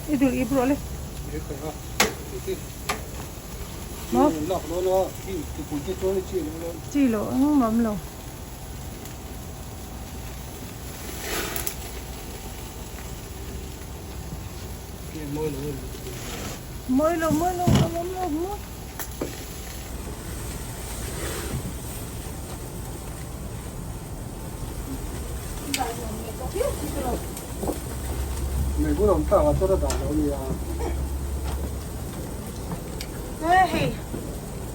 I dul ip rawh le. Maw? Chi lo engmah awm lo. Mawi lo mawi lo a awm lo maw. Hei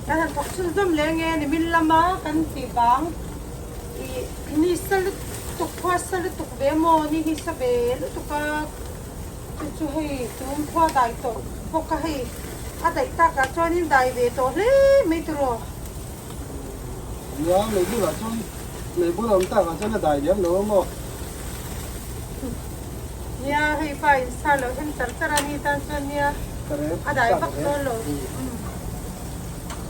kan han thawk chhunzawm leh nge nimin lama kan tih vang ih ni sa lutuk khua sa lutuk ve maw ni hi sa ve lutuk a chu chu hei tum khua dai tawh bawk a hei a daih takah chuanin dai ve tawh hle mai tiraw. Nia, lei bulah chuan lei bul awm takah chuan a dai liam lo a maw? Nia, hei pa in sa lo hem char char a ni tan chuan nia a dai vak dawn lo.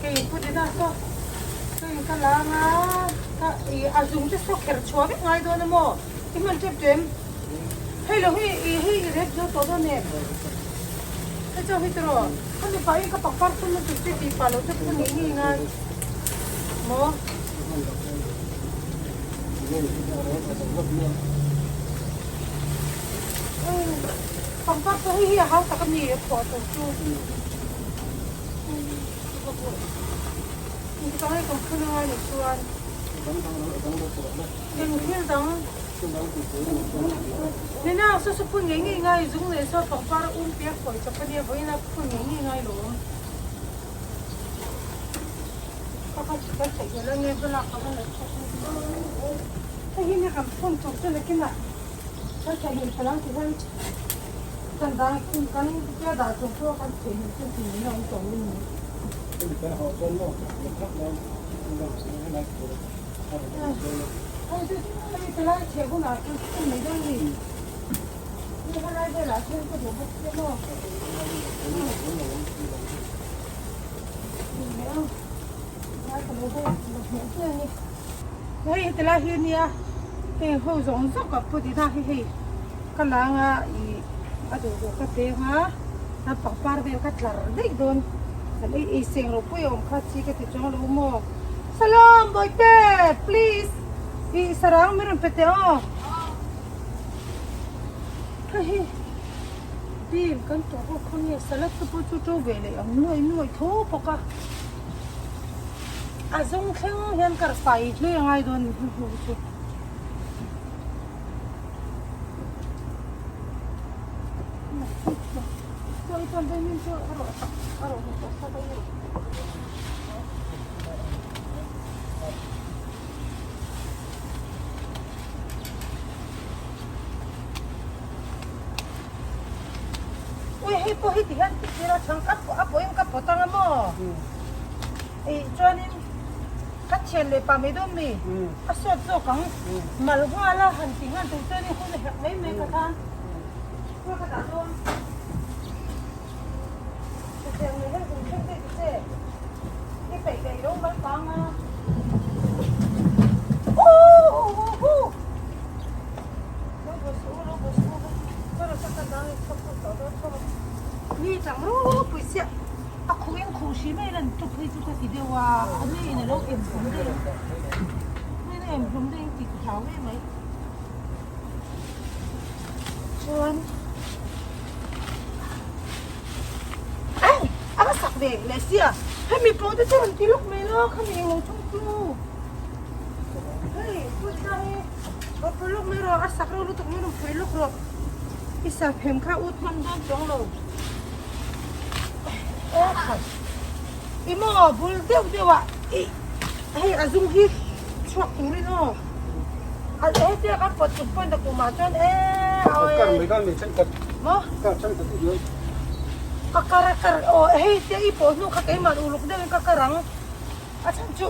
Kei pu dina saw saw in ka lang a, ka i a zung te saw kher chhuah vek ngai dawn a maw? I hman tep tep em? Hei lo hi i hei i rep zo tawh dawn em? Hei chu hei tiraw? Ka mipa in ka pangpar phun na tur che tih pah lo chu phun ngei ngei ngai maw? Pangpar chu hei hi a hau tak a ni a phuah tur chu. Engtikah nge kan phun angai ni chuan? Eng thil dang? Nena saw saw phun ngei ngei ngai zung leh saw pangpar a um piak khawi chawp a nia vawiin a phun ngei ngei ngai lo awm. Ka kha ka theih hlel a nge hmalak ka va la chhuak a. Hei hi nia kan phun tur chu nakinah ka theih hlel palh ang ti hian kan dang kan tia dah tur pawh kan theih hlel chu ti mai a awm tawh lo ni. Hei heti lai hi nia heng ho zawng zawng ka put ina hei hei ka lang a ih a duh duh ka peng a a pangpar vel ka tlar daih dawn kan ei ei seng lo pawh i awm kha chi ka ti chuang lo maw. Salam Bawihte please ih sarang min rawn pe teh aw hei hi bean kan tawh bawk kha nge salad te pawh chu to ve leh ang nuai nuai tho bawk a a zawng thleng hian ka fai hle a ngai dawn ni hnu chu. Ui hei pawh hi ti hian ti tir a chhang ka a pawhin ka pawt anga maw ih chuanin ka thian leh pah mai dawn mi a sawt zawk ang mal nghal a han ti nghal tur chuanin hun a herh mai mai ka khan khaw ka dah dawn. Chuan Ai a va sak ve leh sia hemi pawh te chu rawn ti lawk mai lo khami englo chung chu hei pawisa hi rawn pe lawk mai rawh a sak reuh lutuk mai rawn phawi lawk rawh i sa phem kha ut hman dawn chuang lo aw khat i maw bul deuh deuh ah ih hei a zum hi chhuak turin aw a hetia kan pawt chuk pawn nakumah chuan e maw ka kar a kar aw hei tia i pawh hnu kha keimah uluk deuhin ka kar ang a chhan chu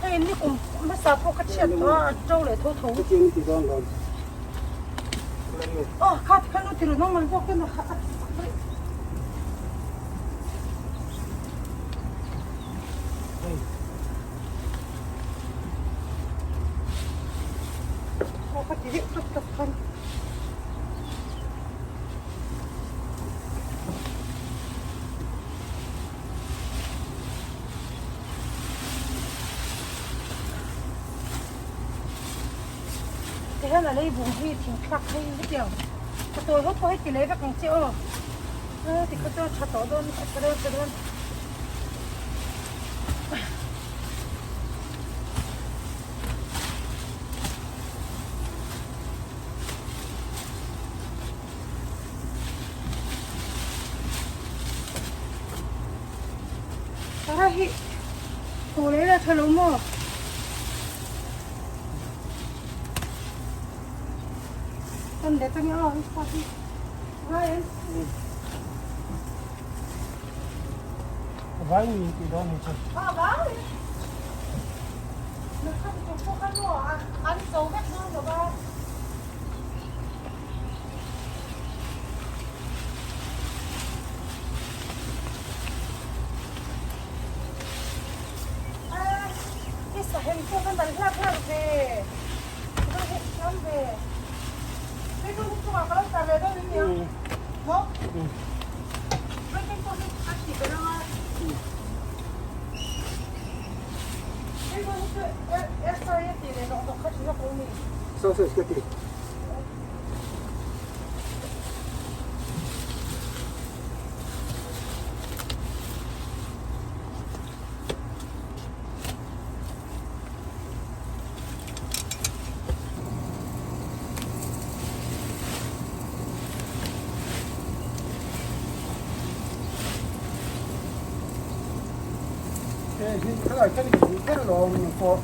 hei nikum hmasa pawh ka chhiat tawh a a to leh tho tho aw kha tikhan u ti rawn awm ang zawk ten a Aw ka ti deuh tlat tlat khan. Tihian a leibung hi thing thlak hei hetiang ka tawi ho pawh hei ti leh vek ang che aw. Tikha chu a tha tawh dawn a tha dawn a tha dawn. Tara hi tawh leh la tha lo maw? Kan let ange aw hei pa hi. Vai an. Vai ni ti dawn ni chu. A vai. Na kha ti pawh kha maw an zo vek dawn lo va. I sahem pawh ka nalh hlak hlak ve, ka lo hek thiam ve. Bacon hi chungah ka lo tar leh dawn em niang? Maw? Bacon pawh hi a tih belh ang a. Bacon hi chu air fry a tih leh rawh rawh kha tha zawk lo ni. Sausage ka ti.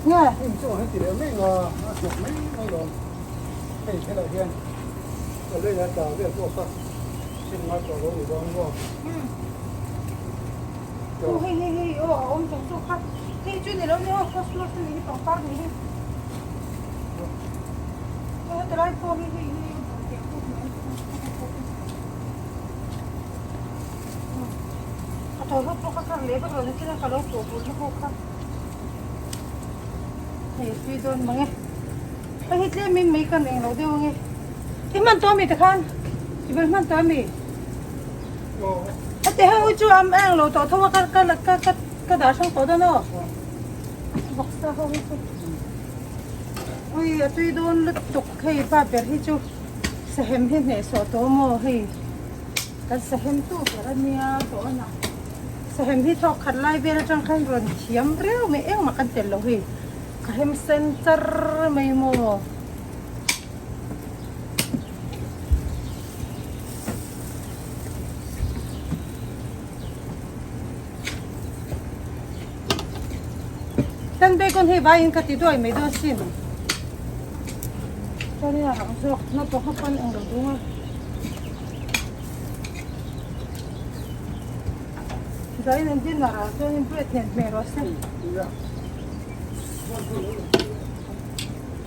Nge? Aw hei hei hei aw a awm tawh chu kha hei chu ni lo ni aw cosmos a ni hi pangpar ni hi aw heti lai pawh hi hei hei a tawh hlawk pawh kha kha leh vak lo ni china ka lo pawh bul na ho kha hei a tui dawn mang e hei hi tlem in mai kan englo deuh ange i hman tawh ami tikhan i bel hman tawh ami. Heti ho hi chu am eng lo tawh tho a ka ka ka ka ka dah hrang tawh dawn aw vawksa ho hi chu ui a tui dawn lutuk hei pa ber hi chu sahem hi hnehsawh tawh maw hei kan sahem tu ber a nia tawh a na sahem hi thawk khat lai vel atang khan rawn thiam riau mai engmah kan tel lo hei ka hem sen char mai maw. Tan bacon hei vaiin ka ti duai mai dawn sin. Chuanin a rang zawk naupang ho pawn englo dung a. Zain an dinner ah chuanin bread nen hmeh rawh se.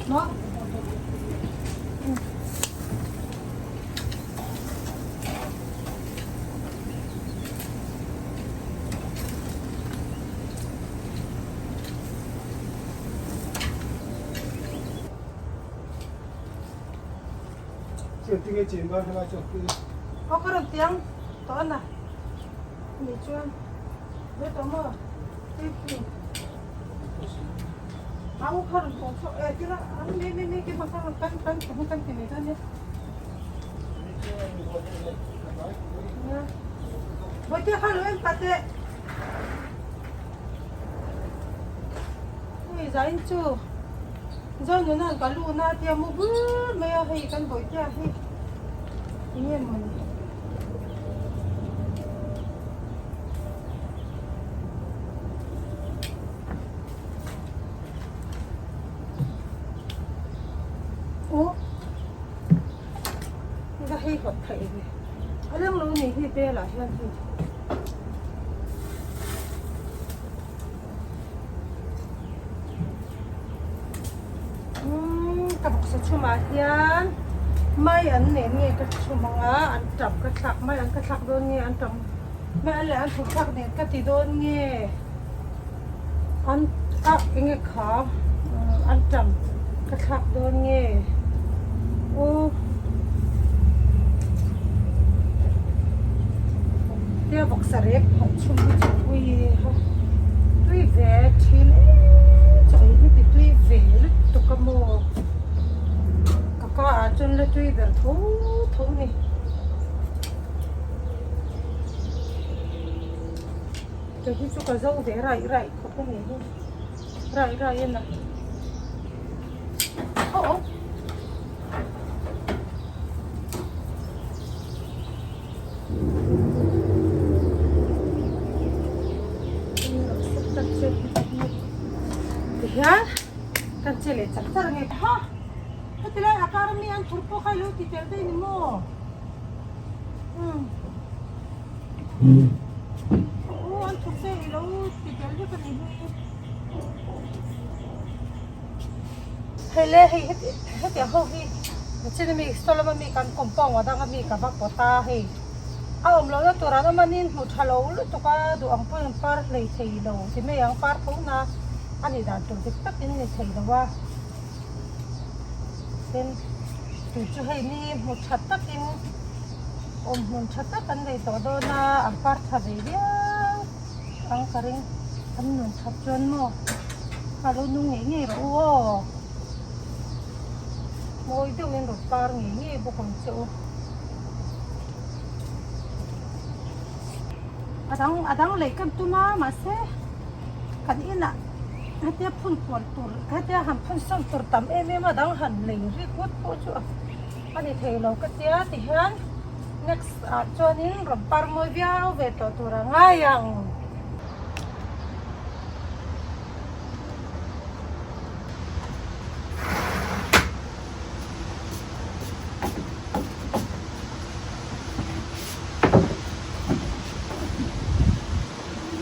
Maw? Aw ka rawn tiang tawh a na ni chuan ve tawh maw tui a u kha rawn tawh chhuak e tila an mi mi mi keimah kha rawn kan kan kan ti mai dawn nia. Bawihte kha lo en pah teh. Ui zain chu Zonuna'n ka lu na tia mu bur mai a hei kan bawihtea hi enge mawni. Aw. Ka hei hawt theih ve. A leng lo ni hi bel ah hian hei. Umm ka bawksa chhumah hian mai an nen nge ka chhum ang a an tam ka thlak mai an ka thlak dawn nge an tam mai an leh an thuk thlak nen ka ti dawn nge an a enge kha an tam ka thlak dawn nge aw tia vawksa rek han chhum hi chu ui ha tui ve thin e chaw ei hi ti tui ve lutuk a maw. tui ber tho tho ni. Kei hi chu ka zo ve raih raih khawp a ni hi raih raih a na aw aw. Tihian kan che leh chak chak ange ha heti lai a kar ami an thur pawh kha ilo ti tel daih ni maw umm aw an thur te ilo ti tel vek a ni hi hei le hei heti hetiang ho hi chin ami saw lama mi kan compound a dang ami ka va pawt a hei a awm lohna tur an awm a ni hmuh tha lo lutuk a duh ang pawhin par hlei thei lo ti mai ang par tho na a nih dan tur dik takin ni thei lo a tin tui chu hei ni hmuh tha takin awm hmun tha tak an nei tawh dawn a an par tha ve viau ang ka ring an nun that chuan maw a lo nung ngei ngei rawh u aw mawi deuhin rawn par ngei ngei bawk ang che u a dang a dang lei kan tum a mahse kan inah hetia phun kual tur hetia han phun sawn tur tam em em a dang han lei rik ngawt pawh chu a ni thei lo ka tia tihian next ah chuanin rawn par mawi viau ve tawh tur a ngai ang.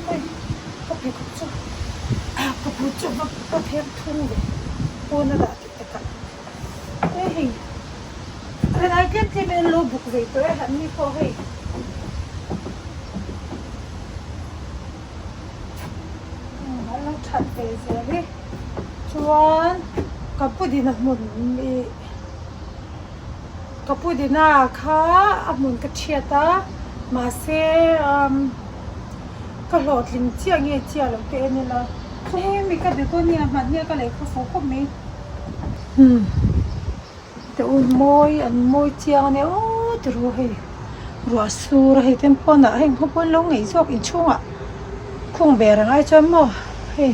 Hei ka pheikhawk chu ka boot chu va va phek thung ve pawn a dah tih takah e hei helai tlem tlem in an lo buk ve tawh e an ni pawh hei. An lo that ve zel hi chuan ka pu dina hmun ih ka pu dina kha a hmun ka thiat a mahse umm ka hlawhtling chiah nge chiah lo te en ila chu hemi ka be kaw nia hmanni a ka lehkha fuh khawp mai umm te u mawi an mawi chiang ania aw ti ru hei ruah sur a hei ten pawnah heng ho pawh an lo ngaih zawk inchhungah khung ber ang ai chuan maw hei.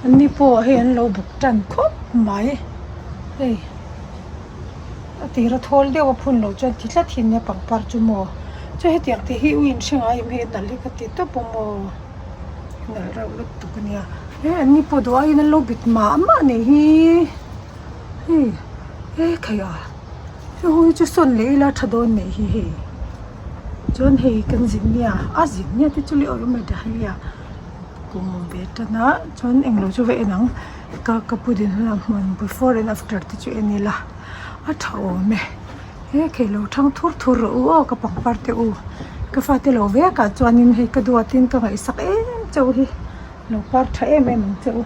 Anni pawh hei an lo buk tan khawp mai hei a tira thawl deuh a phun loh chuan ti tlat hi nia pangpar chu maw chuan hetiang te hi u inhre ngai em hei nalh hi ka ti tawp a maw nalh reuh lutuk a nia he anni pawh duh aiin an lo bit mah mah a nih hi hei e khai a hei ho hi chu sawn leh ila tha dawn nih hi hei. Chuan hei kan zin nia a zin nia te chu leh awih awm e dahlia kum awm ve tan a chuan englo chu va en ang ka ka pu din hunah hmun before and after te chu en ila a tha awm e he khei lo thang thur thur rawh u aw ka pangpar te u ka fate lo vek ah chuanin hei ka duatin ka ngaihsak em chauh hi lo par tha em em ang che u.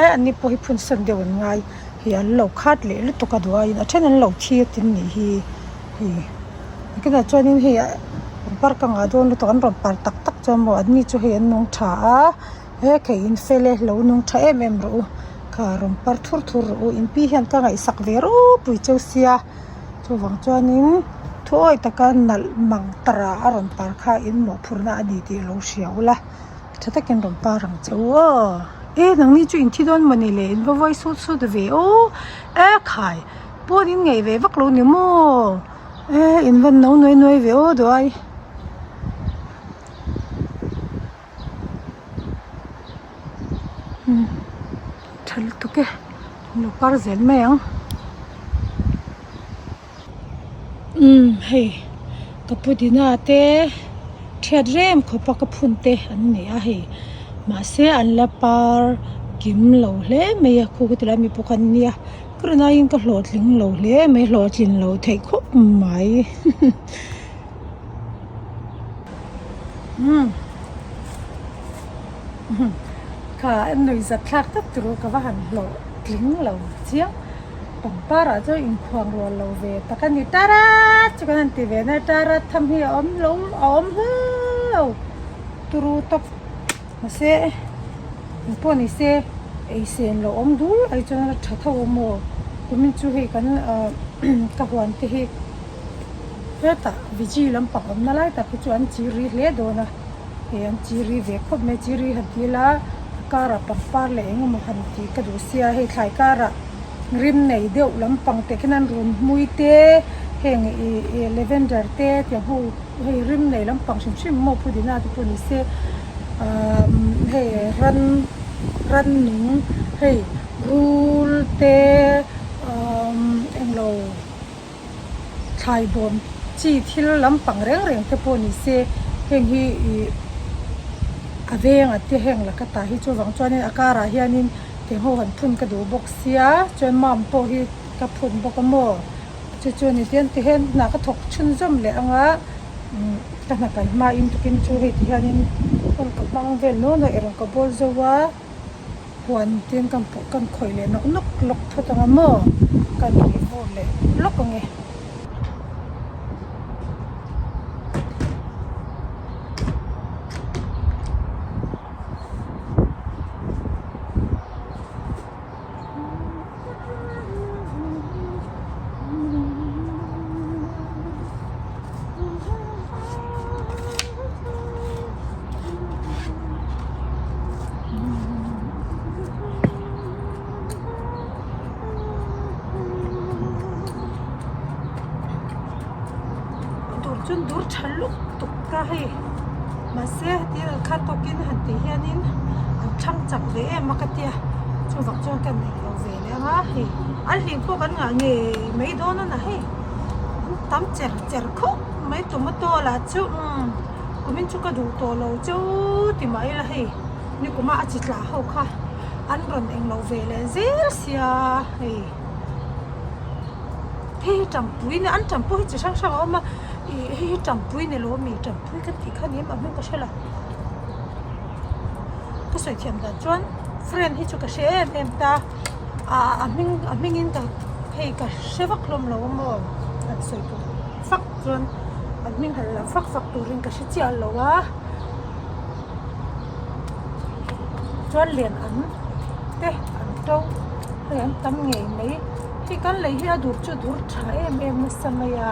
Eh an ni pawh hi phun san deuh an ngai hei an lo khat leh lutuk a duh aiin a then an lo thi a tin nih hi hei kinah chuanin hei pangpar ka ngah dawn lutuk an rawn par tak tak chuan maw an ni chu hei an nung tha a he khei in fel e lo nung tha em em rawh u kha rawn par thur thur rawh u in pi hian ka ngaihsak ve ropui cheu sia chuvang chuanin thuawi taka nalh mang tara a rawn par kha in mawhphurhna a ni tih lo hria ula. Tha takin rawn par ang che u aw e nangni chu in thi dawn mawni le in va vawi sut sut ve aw e khai pawn in ngaih ve vak lo ni maw e in va no nuai nuai ve aw duai umm tha lutuk e an lo par zel mai ang umm hei ka pu dina te thiat rem khawpa ka phun te an ni a hei mahse an la par kim lo hle mai a khu ka ti lai mi pawh kha an nia ka rawn aiin ka hlawhtling lo hle mai hlawhtlin lo theih khawp mai umm kha an nuihzat thlak tak tur ka va han hlawhtling lo chiang. Pangpar ah chuan inkhuang rual lo ve tak a ni. Tarat chu kan han ti ve na tarat tham hi a awm lo a awm hlauh lo turu tawp mahse engpawh ni se ei sen lo awm dul ai chuan a tha tho a maw kumin chu hei kan ah ka huan te hi hetah viji lampang awmna lai tak hi chu an chi ri hle dawn a. Hei an chiri ve khawp mai chiri han ti ila a karah pangpar leh eng emaw han tih ka duh sia hei thlai karah rim nei deuh lampang te khian an run hmui te heng ih ih lavender te tiang ho hei rim nei lampang hrim hrim maw pudina te pawh ni se ahh hei ran rannung hei rul te ahh englo. Thlai bawm chi thil lampang reng reng te pawh ni se heng hi ih a veng a te heng laka tah hi chuvang chuanin a karah hianin keng ho han phun ka duh bawk sia chuan mam pawh hi ka phun bawk a maw chu chu ni tian ti hian hna ka thawk chhunzawm leh ang a umm ka hna kal hmain tukin chu hei ti hianin hun ka hmang vel nual a erawh ka bawl zo a. Huan tin kan pawh kan khawih leh nawk nawk lawk phawt ang a maw kan rih vur leh lawk ang e. Dur chuan dur tha luk tuk ta hei mahse heti an khat tawkin han tih hianin an thlang chak ve em a ka tia chuvang chuan ka nei lo ve leh ang a hei an hlim pawh kan ngah ngei mai dawn a na hei an tam cher cher khawp mai tomato lah chu umm. Kumin chu ka duh tawh lo cheu ti mah ila hei nikuma a chi tla ho kha an rawn eng lo ve leh zel sia hei hei hi tampui an tampui hi chi hrang hrang a awm a ih hei hi tampui ni lo ami tampui ka tih kha ni em a hming ka hre lo ka sawi thiam dan chuan friend hi chu ka hre em em ta a a hming a hmingin ka hei ka hre vak hlawm lo a maw an sawi tur fak chuan an hming han lam fak fak turin ka hre chiah lo a chuan lian an te an to hei an tam ngei mai hei kan lei hi a dur chu a dur tha em em nasa mai a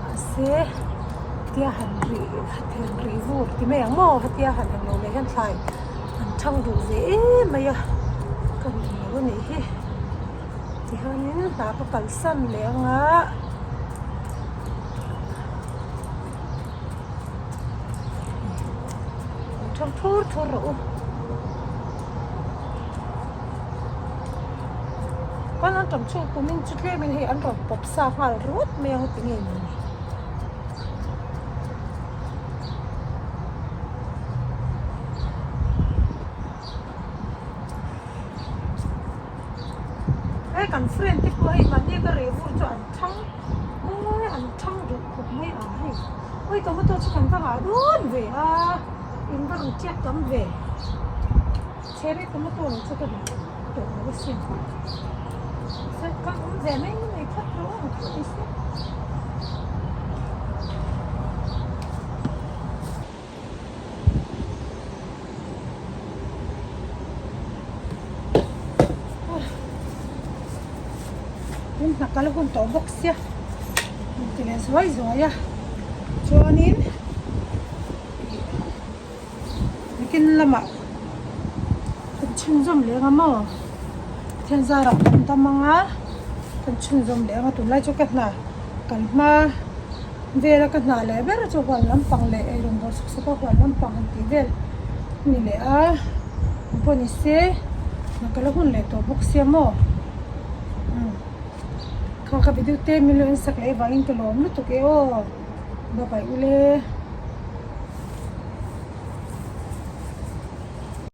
mahse hetia han rih han rih vur ti mai ang maw hetia han englo leh hian thlai an thang duh ve em mai a ka ring lo a nih hi. Tihianin hna ka kalsan leh ang a thawm thur thur rawh u khawn an tawm chhung kumin chu tlemin hei an rawn pawp sa nghal ringawt mai ang tinge ni. Hei kan friend te pawh hei mahni ka reh vur chu an thang eh an thang duh khawp mai ang hei ui tomato chu kan va ngah dawn ve a in va rawn tiak tam ve cherry tomato lo chu ka duh tawh lo asin ka awm ve mai mai phawt rawh ang chu ni se. Tin hna kal hun tawh bawk sia rawn ti leh zuai zuai a chuanin bikin lamah kan chhunzawm leh ang a maw Pathian zarah kan dam ang a kan chhunzawm leh ang a tunlai chu ka hna kal hma. Vela ka hnah leh ber chu huan lampang leh eirawng bawr suk suk a huan lampang han tih vel a ni leh a engpawh ni se hna ka la hun leh tawh bawk sia maw umm kha ka video te min lo en sak leh avangin ka lawm lutuk e aw bye bye ule.